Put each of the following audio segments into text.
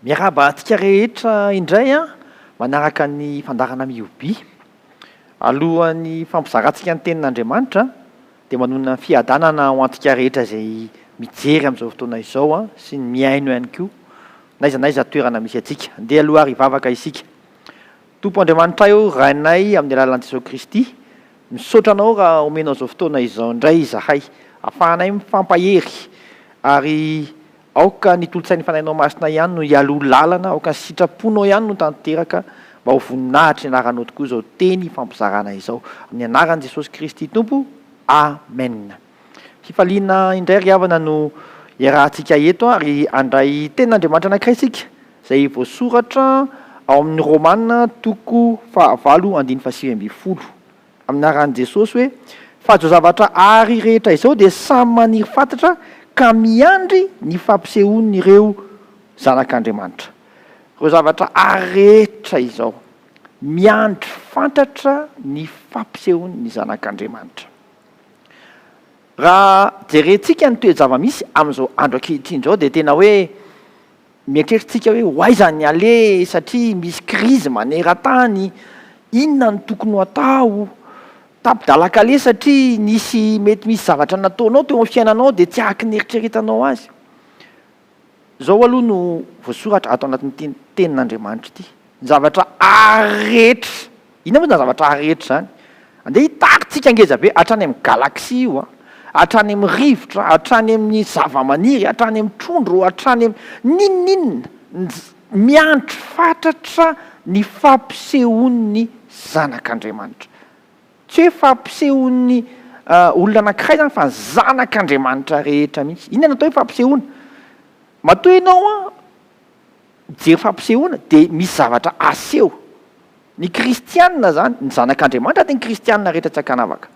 Miarahaba antsika rehetra indray an, manaraka ny fandaharana Mihoby. Alohan'ny hifampizarantsika ny tenin'Andriamanitra dia manonona ny fiadanana ho antsika rehetra izay mijery amin'izao fotoana izao an, sy ny mihaino ihany koa, n'aiza n'aiza toerana misy antsika. Andeha aloha ary hivavaka isika. Tompo Andriamanitray ô, Rainay amin'ny alalan'i Jesoa Kristy, misaotra Anao raha omenao izao fotoana izao indray izahay, ahafahanay mifampahery ary Aoka ny tolo-tsain'ny Fanahinao Masina ihany no hialoha lalana, aoka ny sitraponao ihany no tanteraka, mba ho voninahitry ny anaranao tokoa izao teny ifampizarana izao. Amin'ny anaran'i Jesosy Kristy Tompo, Amen. Fifaliana indray ry havana no iarahantsika eto ary handray tenin'Andriamanitra anankiray isika, izay voasoratra ao amin'ny Romana toko fahavalo andininy fahasivy ambin'ny folo. Amin'ny anaran'i Jesosy hoe, Fa izao zavatra àry rehetra izao dia samy maniry fatratra ka miandry ny fampisehoan'ireo zanak'Andriamanitra. Ireo zavatra àry rehetra izao, miandry fatratra ny fampisehoan'ny zanak'Andriamanitra. Raha jerentsika ny toe-java-misy amin'izao andro ankehitriny izao dia tena hoe Mieritreritra tsika hoe ho aiza ny aleha satria misy crise maneran-tany, inona no tokony ho atao? Tapi-dalan-kaleha satria nisy mety misy zavatra nataonao teo amin'ny fiainanao dia tsy araka ny nieritreretanao azy. Izao aloha no voasoratra ato anatin'ity tenin'Andriamanitra ity, ny zavatra rehetra Inona moa izany zavatra rehetra izany? Andeha hitaritsika ngeza be hatrany amin'ny galaxie io an, hatrany amin'ny rivotra, hatrany amin'ny zavamaniry, hatrany amin'ny trondro, hatrany amin'ny n'inon'inona, ny miandry fatratra ny fampisehoan'ny zanak'Andriamanitra. Tsy hoe fampisehoan'ny olona anankiray izany fa ny zanak'Andriamanitra rehetra mihitsy. Inona no atao hoe fampisehoana? Matoa ianao an, mijery fampisehoana dia misy zavatra aseho. Ny kristianina izany, ny zanak'Andriamanitra dia ny kristianina rehetra tsy ankanavaka.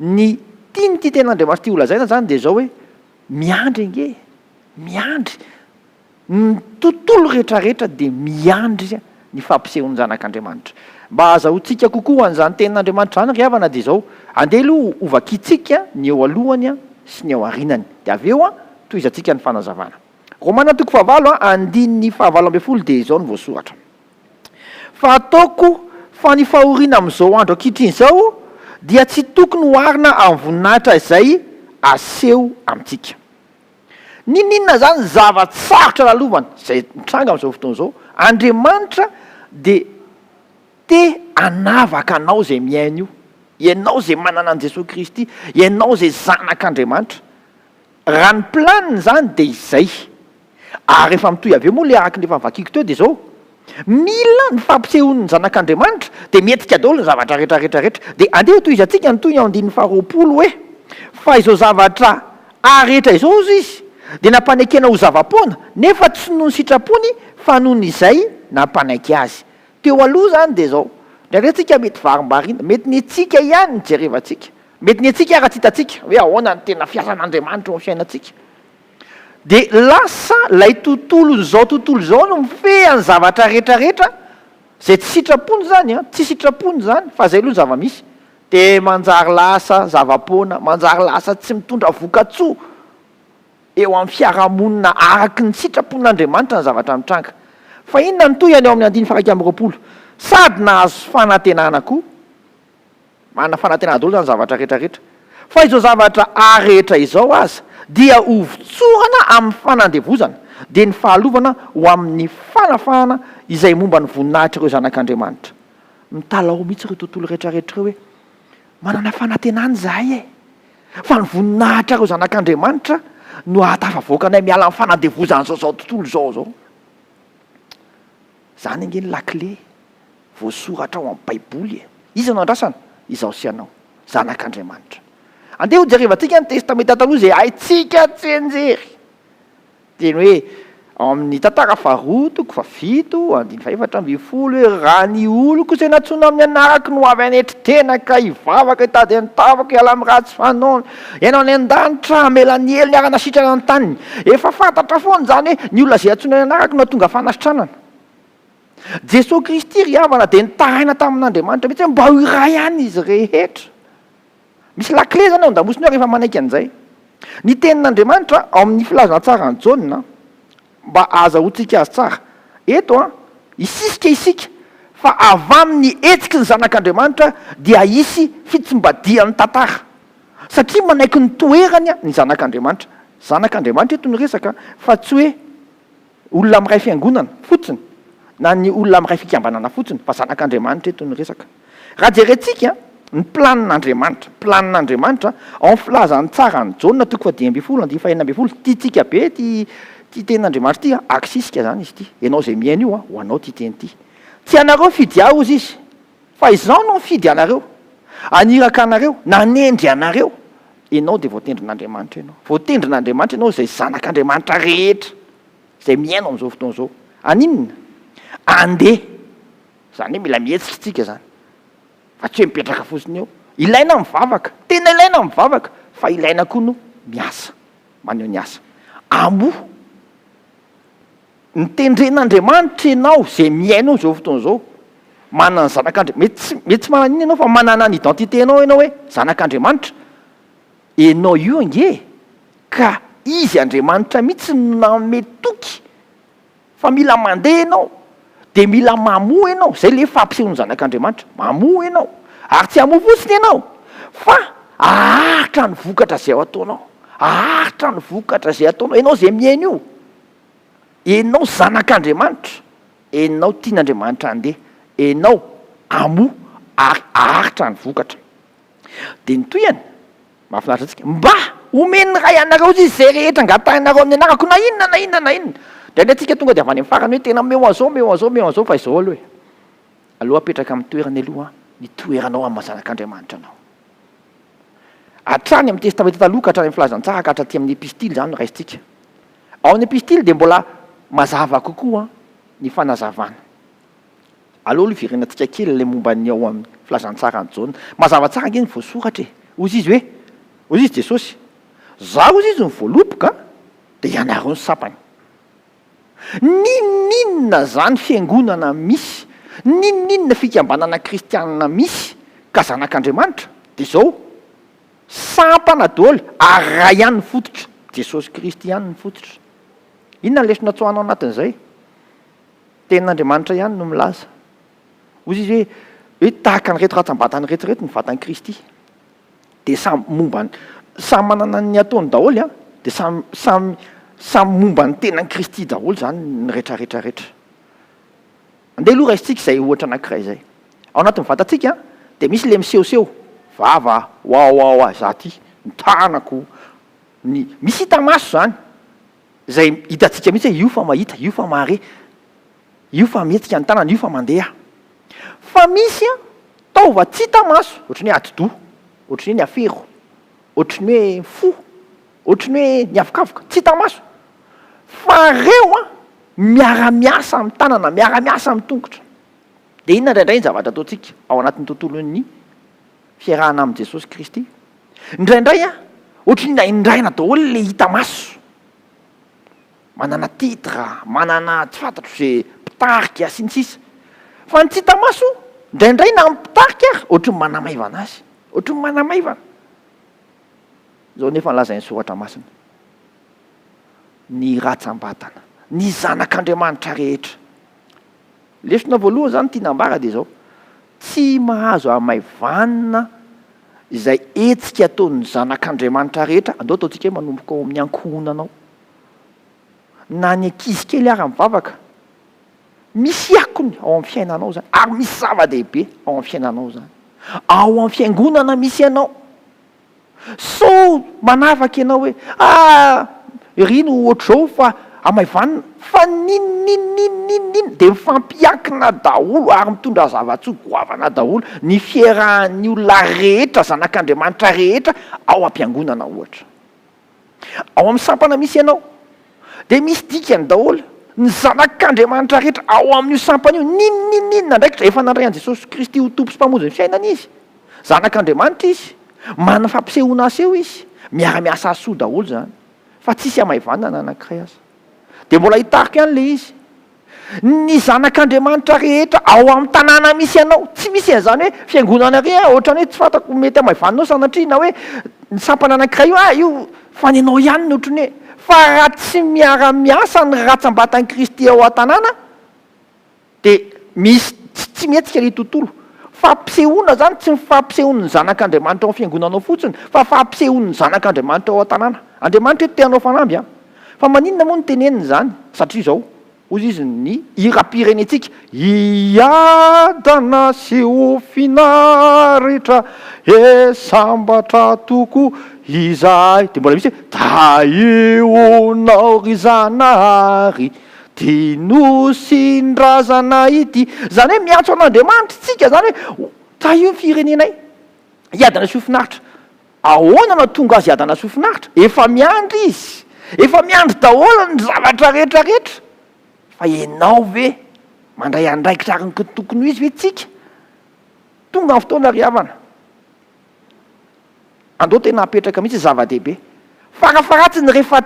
Ny tian'ity tenin'Andriamanitra ity holazaina izany dia izao hoe, miandry ange e, miandry. Ny tontolo rehetrarehetra dia miandry ny fampisehoan'ny zanak'Andriamanitra. Mba hahazahoantsika kokoa an'izany tenin'Andriamanitra izany ry havana dia izao, andeha aloha hovakintsika ny eo alohany sy ny ao aorianany, dia avy eo tohizantsika ny fanazavana. Romana toko fahavalo andininy fahavalo ambin'ny folo dia izao no voasoratra, Fa ataoko fa ny fahoriana amin'izao andro ankehitriny izao dia tsy tokony hoharina amin'ny voninahitra izay aseho amintsika. N'inon'inona izany zava-tsarotra lalovana izay mitranga amin'izao fotoana izao, Andriamanitra dia te hanavaka anao izay mihaino io, ianao izay manana an'i Jesoa Kristy, ianao izay zanak'Andriamanitra. Raha ny planiny izany dia izay. Ary rehefa mitohy avy eo moa ilay araka ny efa novakiako teo dia izao, mila ny fampisehoan'ny zanak'Andriamanitra dia mihetsika daholo ny zavatra rehetra rehetra rehetra. Dia andeha hotohizantsika ny tohiny ao andininy faharoapolo hoe, Fa izao zavatra rehetra izao hozy izy dia nampanekena ho zava-poana, nefa tsy noho ny sitrapony fa noho ny izay nampanaiky azy. Teo aloha izany dia izao, indraindray tsika mety varimbariana, mety ny antsika ihany no jerevantsika, mety ny antsika ara tsy hitantsika hoe ahoana ny tena fiasan'Andriamanitra eo amin'ny fiainantsika. Dia lasa ilay tontolon'izao tontolo izao no mifehy ny zavatra rehetra rehetra, izay tsy sitrapony izany an, tsy sitrapony izany fa izay aloha ny zava-misy. Dia manjary lasa zava-poana, manjary lasa tsy mitondra voka-tsoa. eo amin'ny fiarahamonina araka ny sitrapon'Andriamanitra ny zavatra mitranga. Fa inona no tohiny ao amin'ny andininy faha-21? Sady nahazo fanantenana koa, manana fanantenana daholo izany zavatra rehetra rehetra, fa izao zavatra rehetra izao aza dia hovotsorana amin'ny fanandevozana, dia ny fahalovana ho amin'ny fanafahana izay momba ny voninahitr'ireo zanak'Andriamanitra. Mitalaho mihitsy ireo tontolo rehetra rehetra ireo hoe, Manana fanantenana izahay e! Fa ny voninahitrareo zanak'Andriamanitra no hahatafavoaka anay miala amin'ny fanandevozan'izao izao tontolo izao izao. Izany ange ny lakile voasoratra ao amin'ny Baiboly e! Iza no andrasana? Izaho sy ianao, zanak'Andriamanitra. Andeha hojerevantsika ny Testamenta Taloha izay haintsika tsianjery. Teny hoe, ao amin'ny Tantara faharoa, toko fahafito, andininy fahefatra ambin'ny folo hoe, Raha ny oloko izay nantsoina amin'ny anarako no avy hanetry tena ka hivavaka hitady ny tavako hiala amin'ny ratsy fanaony, Ianao any an-danitra hamela ny helony ary hanasitrana ny taniny. Efa fantatra foana izany hoe ny olona izay antsoina ny anarako no hahatonga fanasitranana. Jesoa Kristy ry havana dia nitaraina tamin'Andriamanitra mihitsy hoe mba ho iray ihany izy rehetra. Misy lakile izany ao an-damosiny ao rehefa manaiky an'izay. Ny tenin'Andriamanitra ao amin'ny filazantsaran'i Jaona, Mba ahazahoantsika azy tsara. Eto an, hisisika isika fa avy amin'ny hetsiky ny Zanak'Andriamanitra dia hisy fitsimbadihan'ny tantara. Satria manaiky ny toerany ny Zanak'Andriamanitra. Zanak'Andriamanitra eto no resaka fa tsy hoe olona miray fiangonana fotsiny na ny olona miray fikambanana fotsiny fa Zanak'Andriamanitra eto no resaka. Raha jerentsika ny planin'Andriamanitra, planin'Andriamanitra ao amin'ny filazantsaran'i Jaona toko faha-15 andininy faha-16, tiantsika be ity ity tenin'Andriamanitra ity an, akisisika izany izy ity, ianao izay mihaino io an, ho anao ity teny ity. Tsy ianareo nifidy ahy hozy izy, fa izaho no nifidy anareo, haniraka anareo, nanendry anareo. Ianao dia voatendrin'Andriamanitra ianao. Voatendrin'Andriamanitra ianao izay zanak'Andriamanitra rehetra izay mihaino amin'izao fotoana izao. Haninona? Andeha. Izany hoe mila mihetsika isika izany, fa tsy hoe mipetraka fotsiny eo. Ilaina ny mivavaka, tena ilaina ny mivavaka, fa ilaina koa no miasa, maneho ny asa. Amoa notendren'Andriamanitra ianao izay mihaino izao fotoana izao, manana ny zanak'Andri-, mety tsy, mety tsy manana inona ianao fa manana ny identité-nao ianao hoe zanak'Andriamanitra. Ianao io ange ka Izy Andriamanitra mihitsy no nanome toky Fa mila mandeha ianao, dia mila mamoa ianao, izay ilay fampisehoan'ny zanak'Andriamanitra, mamoa ianao, ary tsy hamoa fotsiny ianao, fa haharitra ny vokatra izay ataonao, haharitra ny vokatra izay ataonao, ianao izay mihaino io, ianao zanak'Andriamanitra, ianao tian'Andriamanitra handeha, ianao hamoa ary haharitra ny vokatra. Dia ny tohiny, Mahafinaritra antsika. Mba omen'ny Ray anareo izy izay rehetra angatahinareo amin'ny anarako, na inona na inona na inona. Indraindray tsika tonga dia avy any amin'ny farany hoe tena omeo an'izao, omeo an'izao, omeo an'izao, fa izao aloha e. Aleo apetraka amin'ny toerany aloha ny toeranao amin'ny maha zanak'Andriamanitra anao. Hatrany amin'ny Testamenta Taloha ka hatrany amin'ny Filazantsara ka hatraty amin'ny Epistily izany no raisintsika. Ao amin'ny Epistily dia mbola mazava kokoa ny fanazavana. Aleo aloha hiverenantsika kely ilay momba ny ao amin'ny filazantsaran'i Jaona. Mazava tsara ange ny voasoratra e! Hozy izy hoe, hozy izy Jesosy, Izaho hozy izy no voaloboka dia ianareo ny sampany. N'inon'inona izany fiangonana misy, n'inon'inona fikambanana kristianina misy ka zanak'Andriamanitra dia izao, sampana daholo ary Ray ihany ny fototra, Jesosy Kristy ihany ny fototra. Inona ny lesona tsoahina ao anatin'izay? Tenin'Andriamanitra ihany no milaza. Hoy izy hoe, hoe tahaka an'ireto rantsambatana ireto ireto ny vatan'i Kristy. Dia samy momba ny, samy manana ny ataony daholo an, dia samy, samy, samy momba ny tenan'i Kristy daholo izany ny rehetra rehetra rehetra. Andeha aloha raisintsika izay ohatra anankiray izay. Ao anatin'ny vatantsika dia misy ilay misehoseho, vava, wawawa, izaho ity, ny tanako, ny, misy hita maso izany. Izay hitantsika mihitsy hoe io fa mahita, io fa mahare, io fa mihetsika ny tanana, io fa mandeha. Fa misy taova tsy hita maso, ohatry ny hoe atidoha, ohatry ny hoe ny afero, ohatry ny hoe fo, ohatry ny hoe ny avokavoka, tsy hita maso. Fa ireo miara-miasa amin'ny tanana, miara-miasa amin'ny tongotra. Dia inona indraindray ny zavatra ataontsika ao anatin'ny tontolon'ny fiarahana amin'i Jesosy Kristy? Indraindray an, ohatry ny indraindraina daholo le hita maso. Manana titre, manana tsy fantatro ze mpitarika sy ny sisa. Fa ny tsy hita maso, indraindray na ny mpitarika ary ohatry ny manamaivana azy. Ohatry ny manamaivana. Izao nefa ny lazain'ny soratra masina. Ny ratsam-batana, ny zanak'Andriamanitra rehetra. Lesona voalohany izany tiana ambara dia izao, tsy mahazo hamaivanina izay hetsika ataon'ny zanak'Andriamanitra rehetra, andao ataontsika hoe manomboka ao amin'ny ankohonanao, na ny ankizy kely ara mivavaka, misy akony ao amin'ny fiainanao izany, ary misy zava-dehibe ao amin'ny fiainanao izany, ao amin'ny fiangonana misy anao. Sao manavaka ianao hoe ah ry no ohatr'izao fa hamaivanina fa n'inon'inon'inon'inon'inona dia mifampiankina daholo ary mitondra zava-tsoa goavana daholo ny fiarahan'ny olona rehetra zanak'Andriamanitra rehetra ao am-piangonana ohatra. Ao amin'ny sampana misy ianao dia misy dikany daholo ny zanak'Andriamanitra rehetra ao amin'io sampana io, n'inon'inon'inona andraikitra, efa nandray an'i Jesosy Kristy ho Tompo sy Mpamonjy ny fiainany izy, zanak'Andriamanitra izy, manana fampisehoana aseho izy, miara-miasa hahasoa daholo izany, fa tsisy hamaivanana na anankiray aza. Dia mbola hitariko ihany ilay izy. Ny zanak'Andriamanitra rehetra ao amin'ny tanàna misy anao, tsy misy an'izany hoe fiangonana ary an, ohatran'ny hoe tsy fantako mety hamaivaninao sanatria na hoe ny sampana anankiray io, ah io fa ny anao ihany no ohatran'ny hoe, Fa raha tsy miara-miasa ny ratsambatan'i Kristy ao an-tanàna, dia misy tsy tsy mihetsika ilay tontolo. Fampisehoana izany tsy ny fampisehoan'ny zanak'Andriamanitra ao amin'ny fiangonana ao fotsiny, fa fampisehoan'ny zanak'Andriamanitra ao an-tanàna. Andriamanitra eto te hanao fanamby an! Fa maninona moa no teneniny izany? Satria izao, hozy izy, ny hiram-pirenentsika, Hiadana sy ho finaritra, he sambatra tokoa izahay. Dia mbola misy hoe, Tahionao ry Zanahary. Ty nosin-drazana ity. Izany hoe miantso an'Andriamanitra isika, izany hoe tahio ny firenenay, hiadana sy ho finaritra. Ahoana no hahatonga azy hiadana sy ho finaritra? Efa miandry izy, efa miandry daholo ny zavatra rehetra rehetra. Fa ianao ve mandray andraikitra araka ny tokony ho izy ve tsika? Tonga ny fotoana ry havana. Andao tena hapetraka mihitsy zava-dehibe. Farafaharatsiny rehefa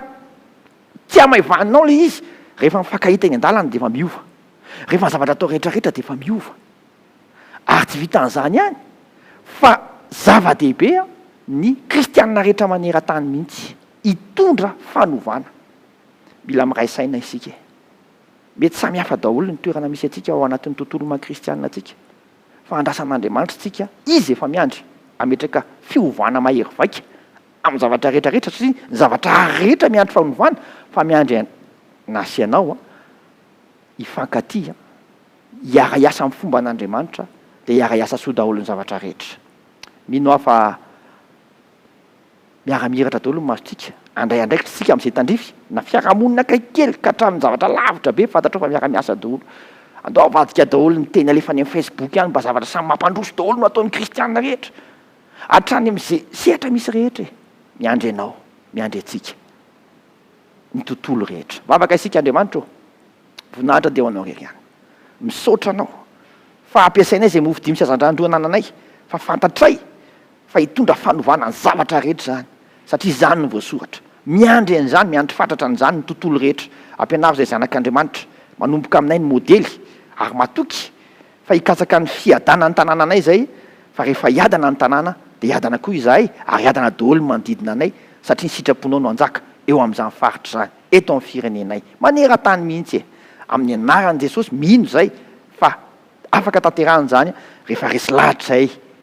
Tsy hamaivaninao ilay izy, rehefa mifankahita eny an-dalana dia efa miova. Rehefa ny zavatra atao rehetra rehetra dia efa miova. Ary tsy vitan'izany ihany fa zava-dehibe ny kristianina rehetra maneran-tany mihitsy hitondra fanovana. Mila miray saina isika e. Mety samy hafa daholo ny toerana misy antsika ao anatin'ny tontolo maha kristianina antsika. Fa andrasan'Andriamanitra isika, Izy efa miandry hametraka fiovana mahery vaika amin'ny zavatra rehetra rehetra satria ny zavatra rehetra miandry fanovana fa miandry ana sy ianao hifankatia, hiara-hiasa amin'ny fomban'Andriamanitra dia hiara-hiasa soa daholo ny zavatra rehetra. Mino aho fa miara-mihiratra daholo ny masontsika, handray andraikitra isika amin'izay tandrify, na fiarahamonina akaiky kely ka hatramin'ny zavatra lavitra be fantatrao fa miara-miasa daholo. Andao avadika daholo ny teny alefa any amin'ny Facebook any mba zavatra samy mampandroso daholo no ataon'ny kristiana rehetra. Hatrany amin'izay sehatra misy rehetra e! Miandry anao, miandry antsika, ny tontolo rehetra. Vavaka isika, Andriamanitra ô, voninahitra dia ho Anao irery ihany. Misaotra Anao fa ampiasainay izay mofo dimy sy hazandrano roa anananay, fa fantatray fa hitondra fanovana ny zavatra rehetra izany, satria izany no voasoratra. Miandry an'izany, miandry fatratra an'izany ny tontolo rehetra. Ampianaro izay zanak'Andriamanitra, manomboka aminay ny modely, ary matoky Fa hikatsaka ny fiadanan'ny tanànanay izay, fa rehefa hiadana ny tanàna, dia hiadana koa izahay, ary hiadana daholo ny manodidina anay, satria ny sitraponao no hanjaka eo amin'izany faritra izany, eto amin'ny firenenay, maneran-tany mihitsy e! Amin'ny anaran'i Jesosy, mino izay fa afaka tanterahina izany rehefa resy lahatra izahay.